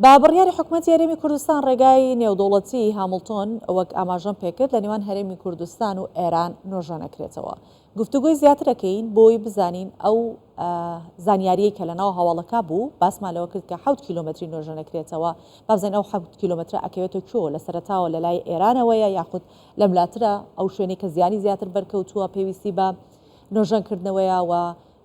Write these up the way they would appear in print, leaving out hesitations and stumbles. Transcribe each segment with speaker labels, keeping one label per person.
Speaker 1: بە بڕیاری حکومەتی هەرێمی کوردستان ڕێگای نێودەوڵەتیی هامڵتۆن وەک ئاماژەم پێکرد لە نێوان هەرێمی کوردستان و ئێران نۆژەنەکرێتەوە. گفتوگۆی زیاتر ئەکەین بۆی بزانین ئەو زانیاریەی کە لەناو هەواڵەکە بوو باسمان لەوە کرد کە حەوت کیلۆمەتری نۆژەنەکرێتەوە با بزانین ئەو حەوت کیلۆمەترە ئەکەوێتە کوێوە لە سەرەتاوە لە لای ئێرانەوەیە یاخود لەملاترە ئەو شوێنەی کە زیانی زیاتر بەرکەوتووە پێویستی بە نۆژەنکردنەوەیە و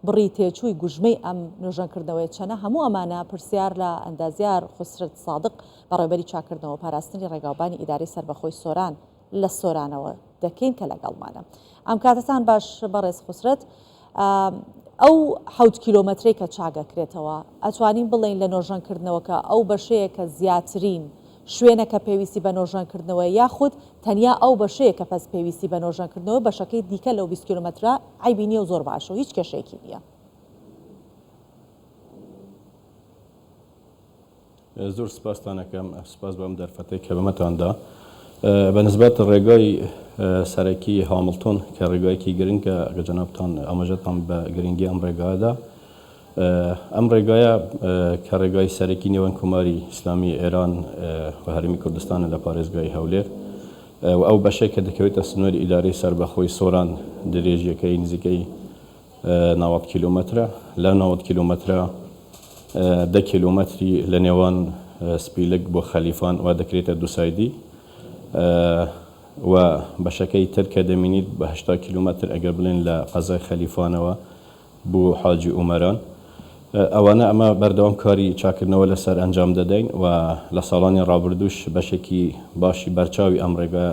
Speaker 1: بڕی تێچووی گوژمەی ئەم نۆژەنکردنەوەیە چەنە؟ هەموو ئەمانە پرسیار لە ئەندازیار خوسرەت سادق، بەڕێوەبەری چاککردنەوە و پاراستنی ڕێگاوبانی ئیدارەی سەربەخۆی سۆران لە سۆرانەوە دەکەین کە لەگەڵمانە. ئەم کاتەتان باش بەڕێز خوسرەت. ئەو حەوت کیلۆمەترەی کە چاک ئەکرێتەوە، ئەتوانین بڵێین لە نۆژەنکردنەوەکە ئەو بەشەیە کە زیاترین شوێنە کە پێویستی بە نۆژەنکردنەوەیە یاخود تەنیا ئەو بەشەیە کە پەس پێویستی بە نۆژەنکردنەوە بەشەکەی دیکە لەو 20 کیلۆمەترە عەیبی نییە و زۆر باشە و هیچ کێشەیەکی نییە.
Speaker 2: زۆر سپاستان ئەکەم، سپاس بۆ ئەم دەرفەتەی کە بەمەتان دا. بە نسبەت ڕێگای سەرەکی هامڵتۆن کە ڕێگایەکی گرنگە، ئەگەر جەنابتان ئاماژەتان بە گرنگی ئەم ڕێگایە دا، ئەم ڕێگایە کە ڕێگای سەرەکی نێوان کۆماری ئیسلامی ئێران و هەرێمی کوردستانە لە پارێزگای هەولێر و ئەو بەشەی کە دەکەوێتە سنووری ئیدارەی سەربەخۆی سۆران درێژیەکەی نزیکەی 90 کیلۆمەترە لە 90 کیلۆمەترە دە کیلۆمەتری لە نێوان سپیلک بۆ خەلیفان و دەکرێتە دووسایدی و بەشەکەی تر کە دەمینیت بە 80 کیلۆمەتر ئەگەر بڵێن لە قەزای خەلیفانەوە بۆ حاجی ئومەران ئەوانە ئەمە بەردەوام کاری چاکردنەوە لەسەر ئەنجام دەدەین و لە ساڵانی ڕابردووش بەشێکی باشی بەرچاوی ئەم ڕێگا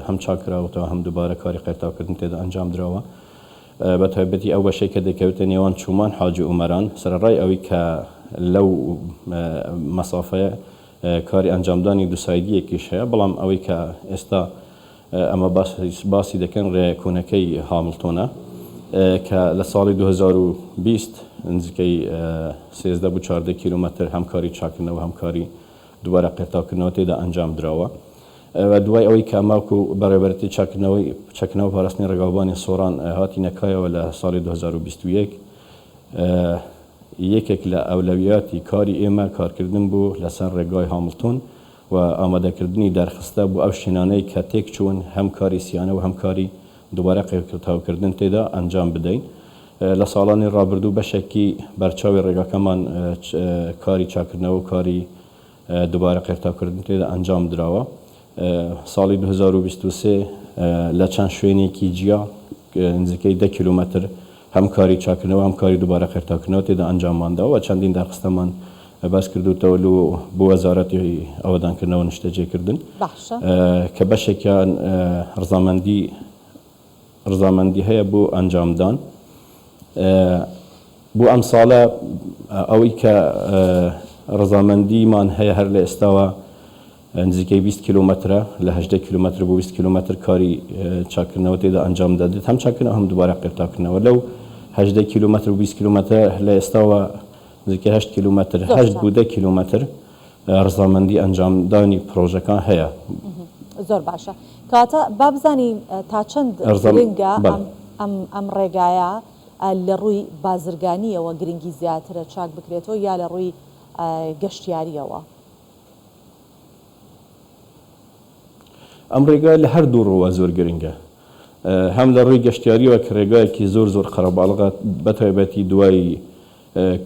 Speaker 2: هەم چاکراوەتەوە هەم دووبارە کاری قێرتاوکردن تێدا ئەنجام دراوە بە تایبەتی ئەو بەشەی کە دەکەوێتە نێوان چومان حاجی ئومەران سەرەڕای ئەوەی کە لەو مەسافەیە کاری ئەنجامدانی دووسایدیەکیش هەیە بەڵام ئەوەی کە ئێستا ئەمە باسی دەکەن ڕێ کۆنەکەی هامڵتۆنە کە لە ساڵی 2020 نزیکەی 13 بۆ 14 کیلۆمەتر هەم کاری چاکردنەوە هەم کاری دووبارە قێرتاوکردنەوە تێدا ئەنجام دراوە و دوای ئەوەی کە ماکو بەڕێوەبەرێتی چاکردنەوەی چەکنەوە پاراستنی ڕێگاوبانی سۆران هاتینە کایەوە لە ساڵی 2021 یەکێک لە ئەولەویاتی کاری ئێمە کارکردن بوو لەسەر ڕێگای هامڵتۆن و ئامادەکردنی دەرخستە بۆ ئەو شوێنانەی کە تێکچوون هەم کاری سیانە و هەم کاری دووبارە قیرتاوکردن تێدا ئەنجام بدەین. لە ساڵانی ڕابردوو بەشێکی بەرچاوی ڕێگاکەمان کاری چاکردنەوە و کاری دووبارە قیرتاوکردن تێدا ئەنجام دراوە. ساڵی 2023 لە چەند شوێنێکی جیا نزیکەی دە کیلۆمەتر هەم کاری چاکردنەوە هەم کاری دووبارە قیرتاوکردنەوە تێدا ئەنجاممان داوە و چەندین دەرخستەمان باس کردووتەوە لۆ بۆ وەزارەتی ئاوەدانکردنەوە نیشتەجێکردن
Speaker 1: باشە.
Speaker 2: کە بەشێکیان ڕزامەندی ڕزامەندی هەیە بۆ ئەنجامدان بۆ ئەم ساڵە ئەوەی کە ڕزامەندیمان هەیە هەر لە ئێستاوە نزیکەی 20 کیلۆمەترە لە 18 کیلۆمەتر بۆ 20 کیلۆمەتر کاری چاکردنەوە تێدا ئەنجام دەدرێت هەم چاکردنەوە هەم دووبارە قیرتاکردنەوە لەو 18 کیلۆمەتر و 20 کیلۆمەتر لە ئێستاوە نزیکەی هەشت کیلۆمەتر، هەشت بۆ دە کیلۆمەتر ڕەزامەندی ئەنجامدانی پڕۆژەکان هەیە.
Speaker 1: زۆر باشە. کەواتە با بزانین تا چەند گرنگە ئەم ئەم ڕێگایە لە ڕووی بازرگانییەوە گرنگی زیاترە چاک بکرێتەوە یا لە ڕووی گەشتیارییەوە؟
Speaker 2: ئەم ڕێگایە لە هەردوو ڕووە زۆر گرنگە. هەم لە ڕووی گەشتیارییەوە کە ڕێگایەکی زۆر زۆر قەرەباڵغە بەتایبەتی دوای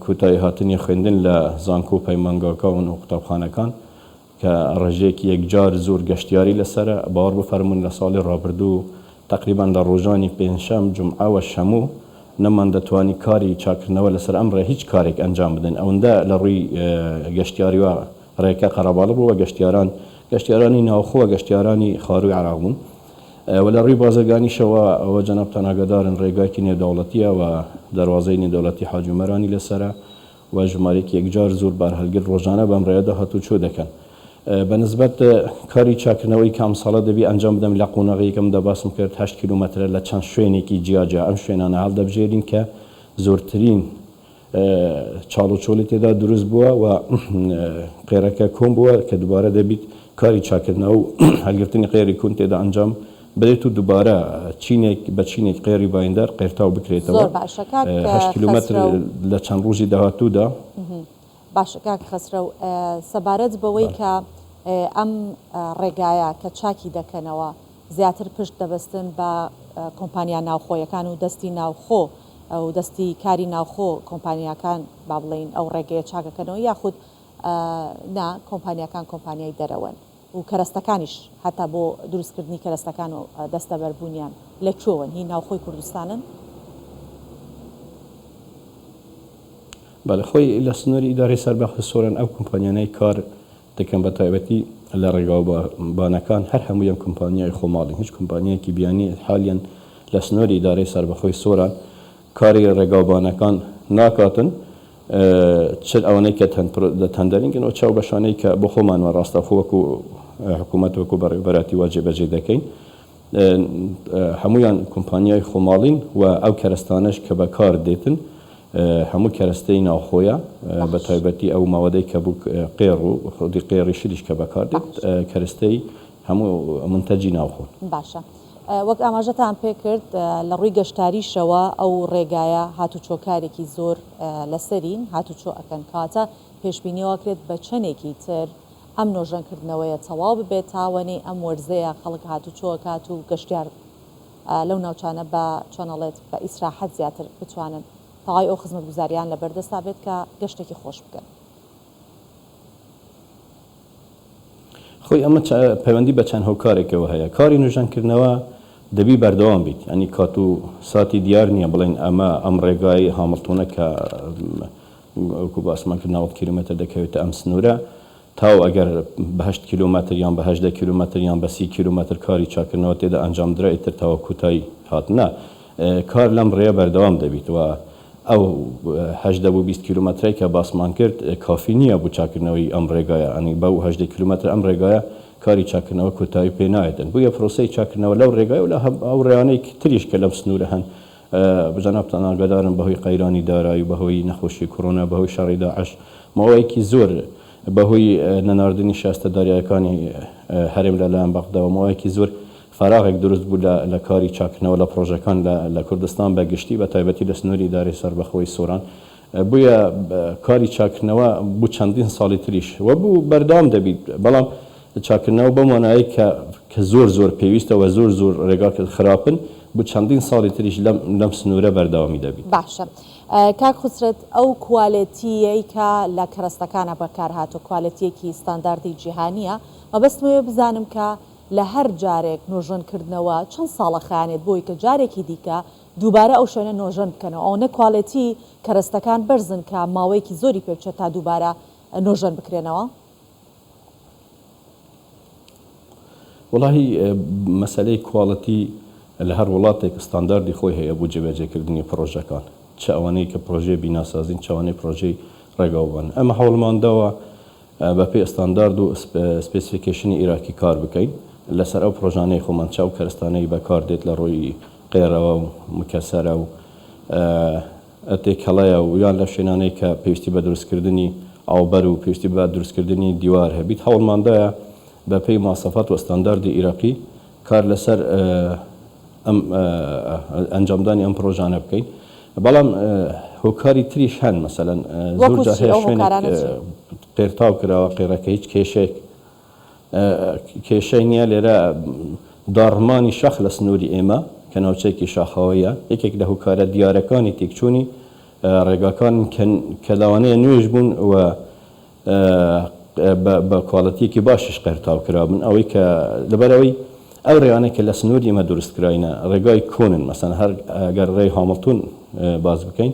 Speaker 2: کۆتاییهاتنی خوێندن لە زانکۆ و پەیمانگاکان و قوتابخانەکان کە ڕێژەیەکی یەکجار زۆر گەشتیاری لەسەرە، باوەڕ بفەرموون لە ساڵی ڕابردوو تەقریبەن لە ڕۆژانی پێنجشەم، جومعە و شەموو نەماندەتوانی کاری چاککردنەوە لەسەر ئەم ڕێ هیچ کارێک ئەنجام بدەین ئەوەندە لە ڕووی گەشتیاریوە ڕێکە قەرەباڵغ بوو و گەشتیاران گەشتیارانی ناوخۆ و گەشتیارانی خارووی عێراق بوون. و لە ڕووی بازرگانیشەوە ئەوە جەنابتان ئاگادارن ڕێگایەکی نێودەوڵەتییە و دەروازەی نێودەوڵەتی حاجی عومەرانی لەسەرە و ژمارەیەکی یەکجار زۆر بارهەڵگر ڕۆژانە بەم ڕێیەدا هاتوچۆ دەکەن. بە نسبەت کاری چاککردنەوەی کە ئەمساڵە دەبی ئەنجام بدەم لە قۆناغی یەکەمدا باسم کرد هەشت کیلۆمەترە لە چەند شوێنێکی جیاجیا ئەم شوێنانە هەڵدەبژێرین کە زۆرترین چاڵ و چۆڵی تێدا دروست بووە و قێرەکە کۆن بووە کە دووبارە دەبیت کاری چاکردنەوە و هەڵگرتنی قێری کون تێدا ئەنجام بدرێت و دووبارە چینێک بە چینێک قێری بایندەر قێرتاو بکرێتەوە
Speaker 1: زۆر باشە کاک
Speaker 2: هەشت کیلۆمەتر
Speaker 1: خەسرەو.
Speaker 2: لە چەند ڕۆژی داهاتوودا.
Speaker 1: باشە کاک خەسرەو سەبارەت بەوەی کە ئەم ڕێگایە کە چاکی دەکەنەوە زیاتر پشت دەبەستن بە کۆمپانیا ناوخۆیەکان و دەستی ناوخۆ و دەستی کاری ناوخۆ کۆمپانیاکان با بڵێین ئەو ڕێگەیە چاکەکەنەوە یاخود نا کۆمپانیاکان کۆمپانیای دەرەوەن و کەرەستەکانیش هەتا بۆ دروستکردنی کەرەستەکان و دەستەبەربوونیان لە کوێوەن هی ناوخۆی کوردستانن؟
Speaker 2: بەڵێ خۆی لە سنووری ئیدارەی سەربەخۆی سۆران ئەو کۆمپانیانەی کار دەکەن بە تایبەتی لە ڕێگاوبانەکان هەر هەموویان کۆمپانیای خۆماڵین هیچ کۆمپانیایەکی بیانی حالیەن لە سنووری ئیدارەی سەربەخۆی سۆران کاری ڕێگاوبانەکان ناکاتن چ ئەوانەی کە tendering ن و چ ئەو بەشانەی کە بۆ خۆمان و ڕاستەوخۆ وەکو حکوومەت وەکو بەڕێوەبەرایەتی وا جێبەجێ دەکەین هەموویان کۆمپانیای خۆماڵین و ئەو کەرەستانەش کە بەکار دێتن هەموو کەرەستەی ناوخۆیە بە تایبەتی ئەو مەوادەی کە بوو قێڕ و خودی قێڕی شلیش کە بەکار دێت کەرەستەی هەموو مونتەجی ناوخۆن.
Speaker 1: باشە وەک ئاماژەتان پێکرد لە ڕووی گەشتاریشەوە ئەو ڕێگایە هاتوچۆکارێکی زۆر لەسەرین هاتوچۆ ئەکەن کەواتە پێشبینی ئەوەکرێت بە چەندێکی تر ئەم نۆژەنکردنەوەیە تەواو ببێت تا وەنەی ئەم وەرزەیە خەڵک هاتوچۆ ئەکات و گەشتیار لەو ناوچانە بە چۆن ئەڵێت بە ئیسراحەت زیاتر بتوانن تەواوی ئەو خزمەتگوزاریان لەبەردەستا بێت کە گەشتێکی خۆش بکەن.
Speaker 2: خۆی ئەمە پەیوەندی بە چەند هۆکارێکەوە هەیە. کاری نۆژەنکردنەوە دەبی بەردەوام بیت یانی کات و ساتی دیار نییە بڵێین ئەمە ئەم ڕێگای هامڵتۆنە کە وەکو باسمان کرد 90 کیلۆمەتر دەکەوێتە ئەم سنوورە تاو ئەگەر بە هەشت کیلۆمەتر یان بە 18 کیلۆمەتر یان بە 30 کیلۆمەتر کاری چاکردنەوە تێدا ئەنجام درا ئیتر تەواو کۆتایی هات نا کار لەم ڕێیە بەردەوام دەبیت و ئەو 18 بۆ 20 کیلۆمەترەی کە باسمان کرد کافی نییە بۆ چاکردنەوەی ئەم ڕێگایە ئەنی بەو 18 کیلۆمەتر ئەم ڕێگایە کاری چاکردنەوە کۆتایی پێ نایەتن بۆیە پرۆسەی چاکردنەوە لەو ڕێگایە و لە ئەو ڕێیانەی تریش کە لەم سنوورە هەن جەنابتان ئاگادارن بەهۆی قەیرانی دارایی و بەهۆی نەخۆشی کۆرۆنا بەهۆی شەڕی داعش ماوەیەکی زۆر بەهۆی نەناردنی شایستە دارایەکانی هەرێم لەلایەن بەغداوە ماوەیەکی زۆر فەراغێک دروست بوو لە لە کاری چاکردنەوە لە پڕۆژەکان لە لە کوردستان بە گشتی بە تایبەتی لە سنووری ئیدارەی سەربەخۆی سۆران بۆیە کاری چاکردنەوە بۆ چەندین ساڵی تریش و بوو بەردەوام دەبیت بەڵام چاکردنەوە بەو مانایەی کە کە زۆر زۆر پێویستە و زۆر زۆر ڕێگاکە خراپن بۆ چەندین ساڵی تریش لەم لەم سنوورە بەردەوامی دەبیت.
Speaker 1: باشە کاک خوسرەت ئەو کوالێتییەی کە لە کەرەستەکانا بەکار هاتووە کوالێتییەکی ستانداردی جیهانییە مەبەستم ئەوەیە بزانم کە لە هەر جارێک نۆژەن کردنەوە چەند ساڵ ئەخایەنێت بۆی کە جارێکی دیکە دووبارە ئەو شوێنە نۆژەن بکەنەوە ئەوەنە کوالێتی کەرەستەکان بەرزن کە ماوەیەکی زۆری پێ بچێت تا دووبارە نۆژەن بکرێنەوە؟
Speaker 2: وەڵاهی مەسەلەی quality لە هەر وڵاتێک ستانداردی خۆی هەیە بۆ جێبەجێکردنی پڕۆژەکان چ ئەوانەی کە پڕۆژەی بیناسازین چ ئەوانەی پڕۆژەی ڕێگاوبانن ئەمە هەوڵمانداوە بەپێی ستاندارد و specification ی ئیراکی کار بکەین لەسەر ئەو پڕۆژانەی خۆمان چ ئەو کەرستانەی بەکار دێت لە ڕووی قێرەوە و مکەسەرە و تێکەڵەیە و یان لەو شوێنانەی کە پێویستی بە دروستکردنی ئاوبەر و پێویستی بە دروستکردنی دیوار هەبیت هەوڵماندایە بەپێی مواسەفات و ستانداردی ئیراقی کار لەسەر ئەم ئەنجامدانی ئەم پڕۆژانە بکەین بەڵام هۆکاری تریش هەن مەسەلەن زۆر
Speaker 1: وەکو
Speaker 2: جار
Speaker 1: چی
Speaker 2: هەیە
Speaker 1: ئەو
Speaker 2: شوێنێک
Speaker 1: هۆکارانە چین؟
Speaker 2: قێرتاو کراوە قێڕەکە هیچ کێشەیەک کێشەی نییە لێرە داڕمانی شاخ لە سنووری ئێمە کە ناوچەیەکی شاخاوییە یەکێک لە هۆکارە دیارەکانی تێکچوونی ڕێگاکانن کە لەوانەیە نوێش بوون و بە کوالێتییەکی باشیش قەرتاو کرابن ئەوەی کە لەبەرئەوەی ئەو ڕێیانەی کە لە سنووری ئێمە دروست کراینە ڕێگای کۆنن مەسەن هەر گەر ڕێی هامڵتون باس بکەین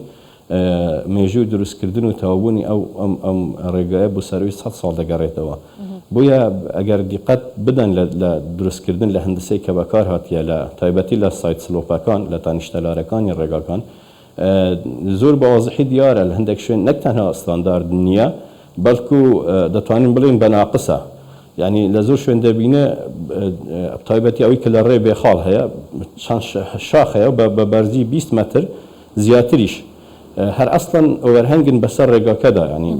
Speaker 2: مێژووی دروستکردن و تەواوبوونی ئەو ئەم ئەم ڕێگایە بۆ سەرووی سەد ساڵ دەگەڕێتەوە. بۆیە ئەگەر دیقەت بدەن لە لە دروستکردن لە هەندسەی کە بەکار هاتیە لە تایبەتی لە side slope ەکان لە تانیشتەلارەکانی ڕێگاکان زۆر بە وازحی دیارە لە هەندێک شوێن نەک تەنها ستاندارد نییە بەڵکو دەتوانین بڵێین بە ناقسە یانی لە زۆر شوێن دەبینێ تایبەتی ئەوەی کە لە ڕێ بێخاڵ هەیە چەند شاخ هەیە بە بەرزی 20 مەتر زیاتریش هەر ئەسڵەن overhang ن بەسەر ڕێگاکەدا یانی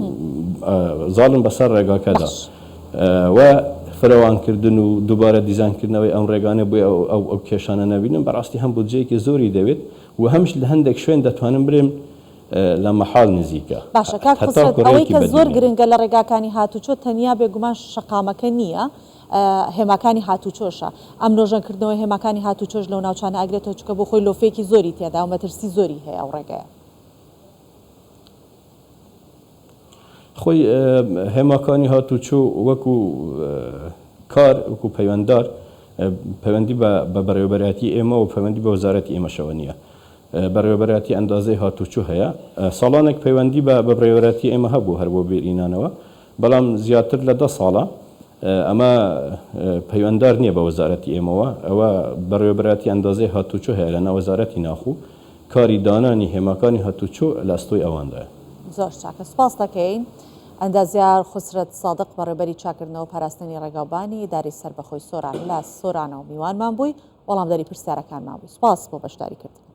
Speaker 2: زاڵن بەسەر ڕێگاکەدا و فرەوانکردن و دووبارە دیزانکردنەوەی ئەم ڕێگانە بۆی ئەو ئەو کێشانە نەبینن بەڕاستی هەم بودجەیەکی زۆری دەوێت و هەمیش لە هەندێک شوێن دەتوانم بلێم. لە مەحاڵ نزیکە.
Speaker 1: باشە کاک خوسرەت
Speaker 2: هەتاکو
Speaker 1: ئەوەی
Speaker 2: ڕێیەکی
Speaker 1: کە
Speaker 2: بەدی
Speaker 1: زۆر
Speaker 2: نەبێ.
Speaker 1: گرنگە لە ڕێگاکانی هاتوچۆ تەنیا بێگومان شەقامەکە نییە هێماکانی هاتوچۆشە ئەم نۆژەنکردنەوەی هێماکانی هاتوچۆش لەو ناوچانە ئەگرێتەوە چونکە بۆ خۆی لۆفەیەکی زۆری تێدا و مەترسی زۆری هەیە ئەو ڕێگەیە.
Speaker 2: خۆی هێماکانی هاتوچۆ وەکو کار وەکو پەیوەنددار پەیوەندی بە بەڕێوەبەرایەتی ئێمە و پەیوەندی بە وەزارەتی ئێمەشەوە نییە. بەڕێوەبەرایەتی ئەندازەی هاتوچۆ هەیە. ساڵانێک پەیوەندی بە بەڕێوەبەرایەتی ئێمە هەبوو هەر بۆ بیرهینانەوە، بەڵام زیاتر لە دە ساڵە ئەمە پەیوەنددار نییە بە وەزارەتی ئێمەوە. ئەوە بەڕێوەبەرایەتی ئەندازەی هاتوچۆ هەیە لەناو وەزارەتی ناوخۆ، کاری دانانی هێماکانی هاتوچۆ لە ئەستۆی ئەواندایە.
Speaker 1: زۆر چاکە سوپاست دەکەین ئەندازیار خوسرەت سادق بەڕێوبەری چاککردنەوە پاراستنی ڕێگاوبانی ئیدارەی سەربەخۆی سۆران لە سۆرانەوە میوانمان بووی وەڵامدەری پرسیارەکانمان بووی سوپاس بۆ بەشداریکردن.